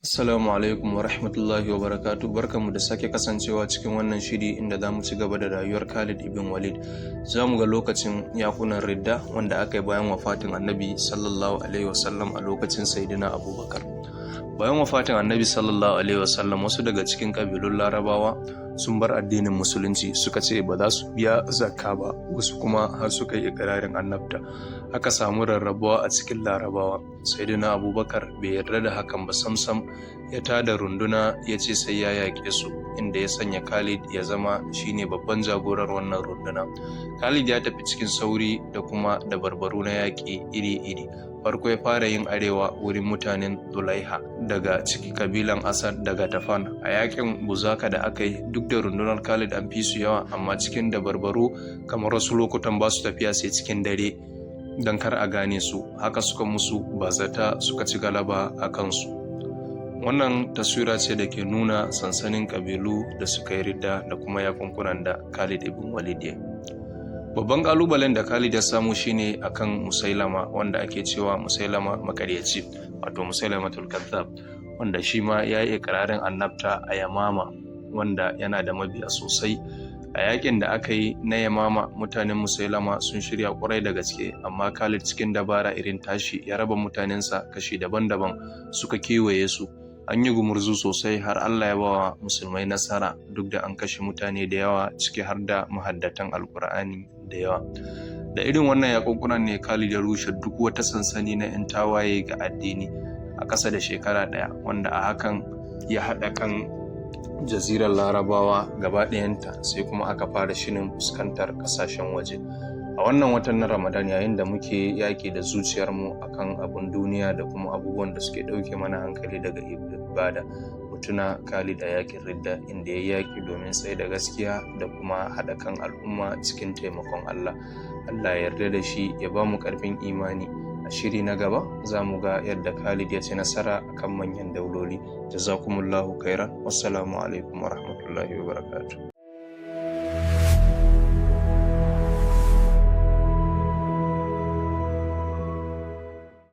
Assalamu alaikum wa rahmatullahi wa barakatuh. Barkanmu da sake kasancewa cikin wannan shiri inda za mu ci gaba da rayuwar Khalid ibn Walid. Za mu ga lokacin yakunan ridda wanda aka yi bayan wafatin Annabi sallallahu alaihi wasallam a lokacin Sayyidina Abubakar. Bayan wafatin Annabi sallallahu alaihi wasallam, wasu daga cikin kabilun Larabawa sun bar addinin Musulunci, suka ce ba za su biya zakka ba, wasu kuma har suka yi ikirarin annabta. Aka samu rarrabuwa a cikin Larabawa. Sayyidina Abubakar bai yarda da hakan ba samsam, ya tada runduna ya ce sai ya yaƙe su, inda ya sanya Khalid ya zama shine babban jagorar wannan runduna. Khalid ya tafi cikin sauri da kuma dabarbaru na yaƙi iri-iri. Farko ya fara yin arewa wurin mutanen Dulaiha daga ciki kabilan Asad daga Tafan. A yakin Buzaka da aka yi, duk da rundunar Khalid an fi su yawa, amma cikin dabarbaru, kamar wasu lokutan ba su tafiya sai cikin dare don kar a gane su, haka suka musu bazata suka ci galaba a kansu. Wannan taswira ce da ke nuna sansanin kabilu da suka yi ridda da kuma yakunkunan da Khalid ibn Walid ya. Babban kalubalen da Khalid ya samu shine akan Musailama, wanda ake cewa Musailama makaryaci, wato Musailamatul Kadhab, wanda shi ma ya yi ikirarin annabta a Yamama, wanda yana da mabiya sosai. A yakin da aka yi na Yamama, mutanen Musailama sun shirya kwarai da gaske, amma Khalid cikin dabara irin tashi ya raba mutanensa kashi daban-daban suka kewaye su. An yi gumurzu sosai har Allah ya bawa musulmai nasara, duk da an kashe mutane da yawa, ciki har da mahaddatan Alkur'ani da yawa. Da irin wannan yakunkunan ne Khalid ya rushe duk wata sansani na 'yan tawaye ga addini a ƙasa da shekara ɗaya, wanda a hakan ya haɗa kan jazirar Larabawa gaba ɗayanta. Sai kuma aka fara shirin fuskantar ƙasashen waje. A wannan watan na Ramadan, yayin da muke yaƙi da zuciyarmu akan abun duniya da kuma abubuwan da suke ɗauke mana hankali daga ibada, mu tuna Khalid a yaƙin ridda, inda ya yaƙi domin tsaye da gaskiya da kuma haɗa kan al'umma cikin taimakon Allah. Allah ya yarda da shi, ya ba mu ƙarfin imani. A shiri na gaba za mu ga yadda Khalid ya ci nasara akan manyan dauloli. Jazakumullahu khairan, wassalamu alaikum warahmatullahi wabarakatuh.